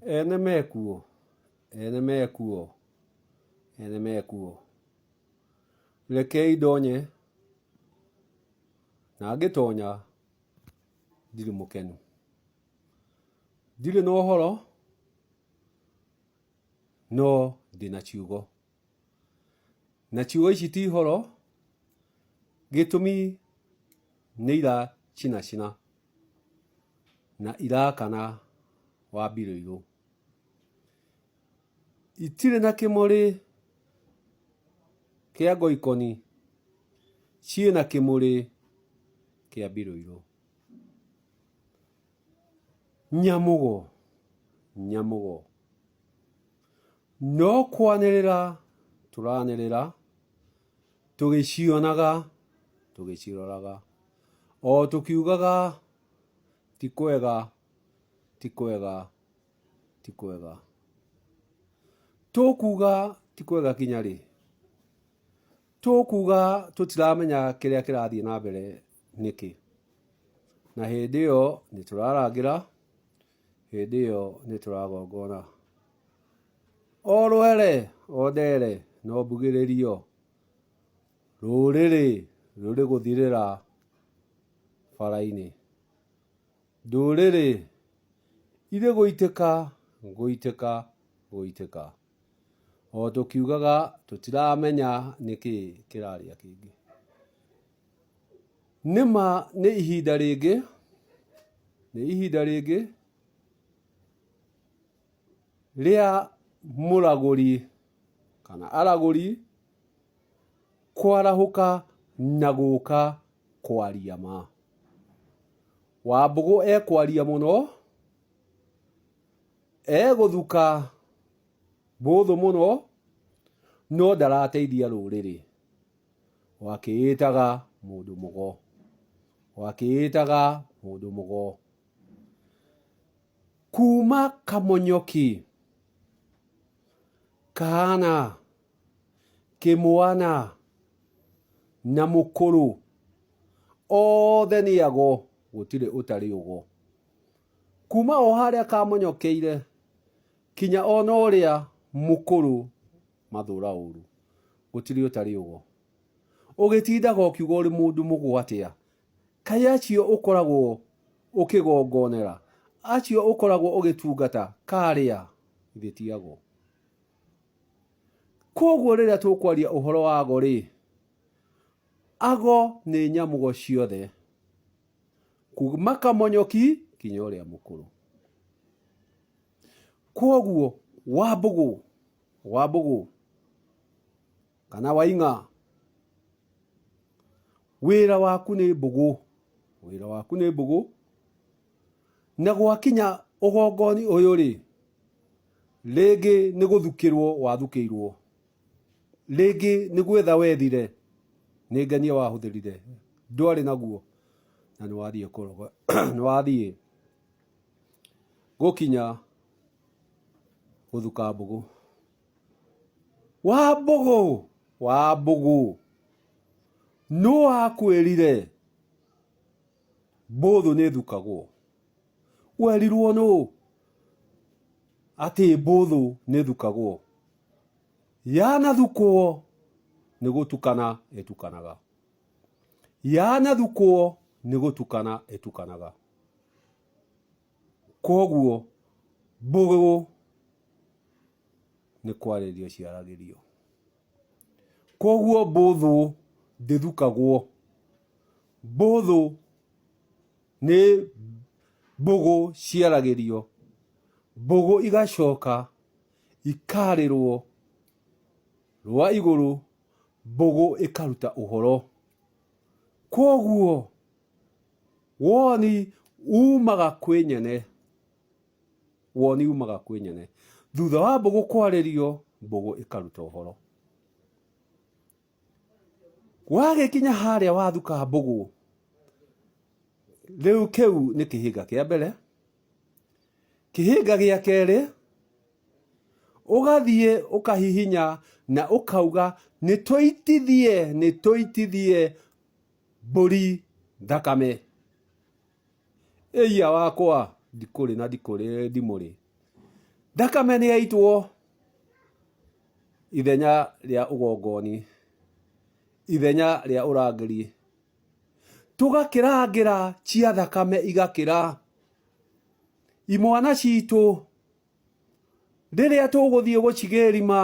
Ene mekuo, ene mekuo, ene mekuo. Rekei ndonye, na ngĩtonya ndirĩ mũkenu. Ndirĩ na ũhoro, no ndĩna ciugo. Na ciugo ici ti horo, gĩtũmi nĩ iracinacina na irakana wa mbirũirũ. Itirĩ na kĩmũrĩ kĩa ngoikoni, ciĩna kĩmũrĩ kĩa mbirũirũ. Nyamũgo, nyamũgo. No kwanĩrĩra tũranĩrĩra, tũgĩcionaga, tũgĩciroraga, o tũkiugaga ti kwega, ti kwega, ti kwega. Tũkuga ti kwega kinya rĩ? Tũkuga tũtiramenya kĩrĩa kĩrathiĩ na mbere nĩkĩ? Na hĩndĩ ĩyo nĩ tũrarangĩra, hĩndĩ ĩyo nĩ tũragongona. O rwere o ndere no mbugĩrĩrio, rũrĩrĩ rũrĩ gũthirĩra bara-inĩ. Ndũrĩrĩ irĩ gũitĩka gũitĩka gũitĩka. O tũkiugaga tũtiramenya nĩkĩ kĩrarĩa kĩngĩ. Nĩma nĩ ihinda rĩngĩ, nĩ ihinda rĩngĩ rĩa mũragũri kana aragũri kwarahũka na gũka kwaria ma. Wambũgũ ekwaria mũno, egũthuka bũthũ mũno, no ndarateithia rũrĩrĩ. Wakĩĩtaga mũndũ mũgo, wakĩĩtaga mũndũ mũgo. Kuma kamonyoki, kaana, kĩmwana na mũkũrũ, othe nĩ ago, gũtirĩ ũtarĩ ũgo. Kuma o harĩa kamonyokeire kinya ona ũrĩa mũkũrũ mathũra ũru, gũtirĩ ũtarĩ ũgo. Ũgĩtindaga ũkiuga ũrĩ mũndũ mũgo atĩa? Kaĩ acio ũkoragwo ũkĩgongonera, acio ũkoragwo ũgĩtungata karĩa githĩ ti ago? Kwoguo rĩrĩa tũkwaria ũhoro wa ago rĩ, ago nĩ nyamũgo ciothe, kuma kamonyoki kinya ũrĩa mũkũrũ. Kwoguo Wambũgũ, Wambũgũ kana Waing'a, wĩra waku nĩ mbũgũ, wĩra waku nĩ mbũgũ, na gwakinya ũgongoni ũyũ rĩ, rĩngĩ nĩ gũthukĩrwo wathukĩirwo, rĩngĩ nĩ gwetha wethire, nĩ ngenia wahũthĩrire, ndwarĩ naguo, na nĩ wathiĩ kũroga, nĩ wathiĩ gũkinya gũthuka mbũgũ. Wambũgũ, Wambũgũ, nũ wakwĩrire mbũthũ nĩ ĩthukagwo? Werirwo nũ atĩ mbũthũ nĩ ĩthukagwo? Yanathukwo nĩ gũtukana ĩtukanaga. Yanathukwo nĩ gũtukana ĩtukanaga. Kwoguo mbũgũ nĩ kwarĩrio ciaragĩrio. Kwoguo mbũthũ ndĩthukagwo. Mbũthũ nĩ mbũgũ ciaragĩrio. Mbũgũ igacoka ikarĩrwo rwa igũrũ, mbũgũ ĩkaruta ũhoro. Kwoguo woni umaga kwĩ nyene. Woni umaga kwĩ nyene. Thutha wa mbũgũ kwarĩrio, mbũgũ ĩkaruta ũhoro. Wagĩkinya harĩa wathuka mbũgũ, rĩu kĩu nĩ kĩhĩnga kĩa mbere. Kĩhĩnga gĩa kerĩ, ũgathiĩ ũkahihinya na ũkauga nĩ tũitithie, nĩ tũitithie mbũri thakame. Ĩiya wakwa ndikũrĩ na ndikũrĩ ndimũrĩ. Thakame nĩ yaitwo ithenya rĩa ũgongoni, ithenya rĩa ũrangĩri. Tũgakĩrangĩra cia thakame igakĩra. Imwana citũ rĩrĩa tũgũthiĩ gũcigĩrima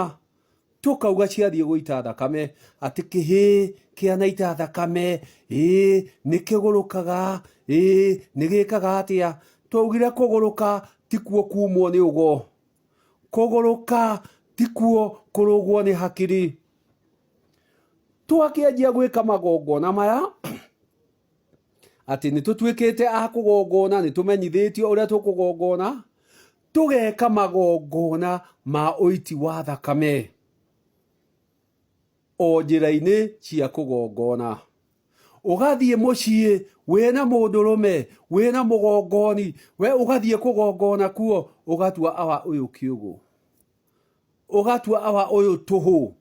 tũkauga ciathiĩ gũita thakame atĩ kĩhĩĩ kĩanaita thakame ĩĩ nĩ kĩgũrũkaga ĩĩ nĩ gĩkaga atĩa. Twaugire kũgũrũka tikuo kumwo nĩ ũgo, kũgũrũka tikuo kũrũgwo nĩ hakiri. Twakĩanjia gwĩka magongona maya atĩ nĩ tũtuĩkĩte a kũgongona, nĩ tũmenyithĩtio ũrĩa tũkũgongona, tũgeka magongona ma ũiti wa thakame o njĩra-inĩ cia kũgongona. Ũgathiĩ mũciĩ wĩna mũndũrũme, wĩna mũgongoni, we ũgathiĩ kũgongona kuo, ũgatua awa ũyũ kĩũgũ, ũgatua awa ũyũ tũhũ,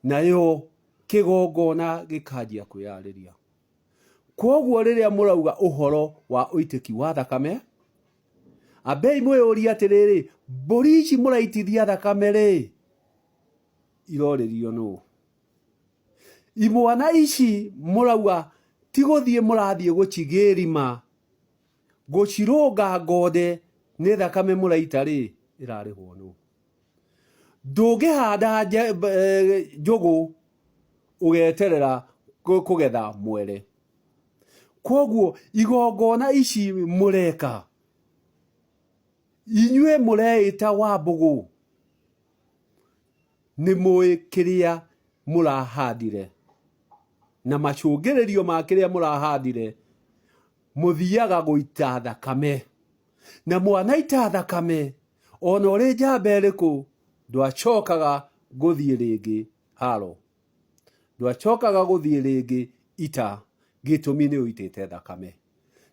nayo kĩgongona gĩkanjia kwĩyarĩria. Kwoguo rĩrĩa mũrauga ũhoro wa ũitĩki wa thakame, ambei mwĩyũrie atĩrĩrĩ, mbũri ici mũraitithia thakame rĩ, irorĩrio nũ? Imwana ici mũrauga ti gũthiĩ mũrathiĩ gũcigĩrima, gũcirũnga ngonde nĩ thakame mũraita rĩ, ĩrarĩhwo nũ? Ndũngĩhanda njũgũ ũgeterera kũgetha mwere. Kwoguo igongona ici mũreka, inyuĩ mũreĩta Wambũgũ, nĩ mũĩ kĩrĩa mũrahandire na macũngĩrĩrio ma kĩrĩa mũrahandire, mũthiaga gũita thakame. Na mwanaita thakame, ona ũrĩ njamba ĩrĩkũ, ndwacokaga gũthiĩ rĩngĩ haro. Ndwacokaga gũthiĩ rĩngĩ ita, gĩtũmi nĩ ũitĩte thakame.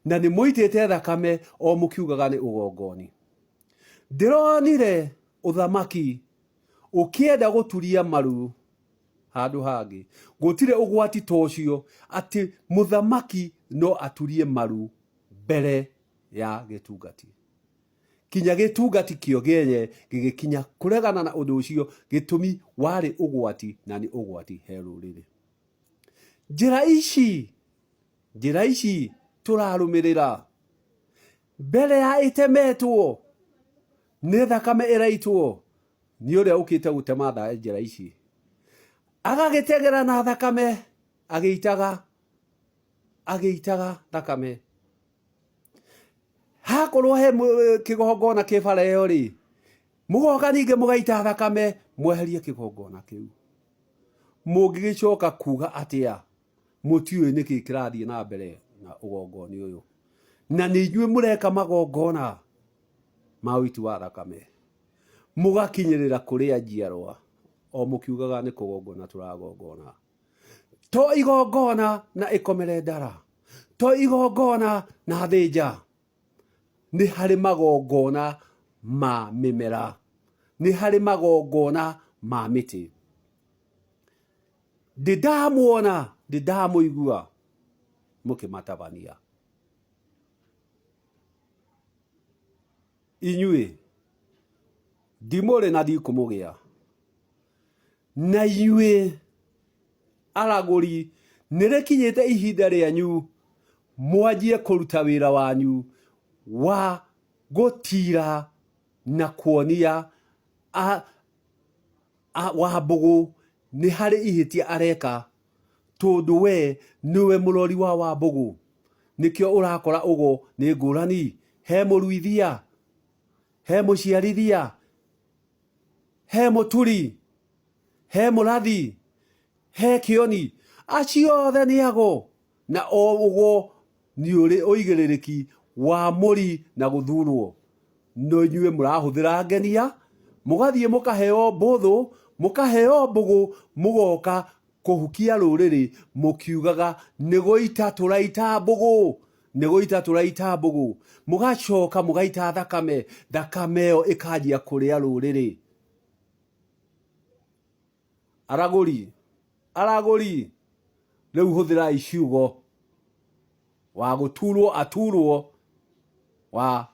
Na nĩ mũitĩte thakame o mũkiugaga nĩ ũgongoni. Ndĩronire ũthamaki ũkĩenda gũturia maru handũ hangĩ. Gũtirĩ ũgwati ta ũcio atĩ mũthamaki no aturie maru mbere ya gĩtungati. Kinya gĩtungati kĩo gĩenye gĩgĩkinya kũregana na ũndũ ũcio, gĩtũmi warĩ ũgwati na nĩ ũgwati he rũrĩrĩ. Njĩra ici, njĩra ici tũrarũmĩrĩra mbere ya ĩtemetwo nĩ thakame ĩraitwo nĩ ũrĩa ũkĩte gũtema njĩra ici, agagĩteng'era na thakame agĩitaga, agĩitaga thakame. Hakorwo he kĩgongona kĩ bara ĩyo rĩ, mũgoka ningĩ mũgaita thakame mweherie kĩgongona kĩu. Mũngĩgĩcoka kuga atĩa mũtiũĩ nĩkĩ kĩrathiĩ na mbere na ũgongoni ũyũ? Na nĩ inyuĩ mũreka magongona ma ũiti wa thakame, mũgakinyĩrĩra kũrĩa njiarwa o mũkiugaga nĩ kũgongona tũragongona. To igongona na ĩkomere ndara, to igongona na thĩnja, nĩ harĩ magongona ma mĩmera, nĩ harĩ magongona ma mĩtĩ. Ndĩ ndamuona, ndĩ ndamũigua mũkĩmatabania. Inyuĩ ndimũrĩ na ndikũmũgĩa. Na inyuĩ aragũri, nĩ rĩkinyĩte ihinda rĩanyu mwanjie kũruta wĩra wanyu wa gũtira na kuonia Wambũgũ nĩ harĩ ihĩtia areka, tondũ we nĩwe mũrori wa Wambũgũ. Nĩkĩo ũrakora ũgo nĩ ngũrani, he mũruithia, he mũciarithia, he mũturi, he mũrathi, he kĩoni, acio othe nĩ ago, na o ũgo nĩ ũrĩ ũigĩrĩrĩki wa mũri na gũthurwo. No inyuĩ mũrahũthĩra ngenia, mũgathiĩ mũkaheo mbũthũ, mũkaheo mbũgũ, mũgoka kũhukia rũrĩrĩ mũkiugaga nĩ gũita tũraita mbũgũ, nĩ gũita tũraita mbũgũ. Mũgacoka mũgaita thakame, thakame ĩyo ĩkanjia kũrĩa rũrĩrĩ. Aragũri, aragũri, rĩu hũthĩrai ciugo, wa gũturwo aturwo, wa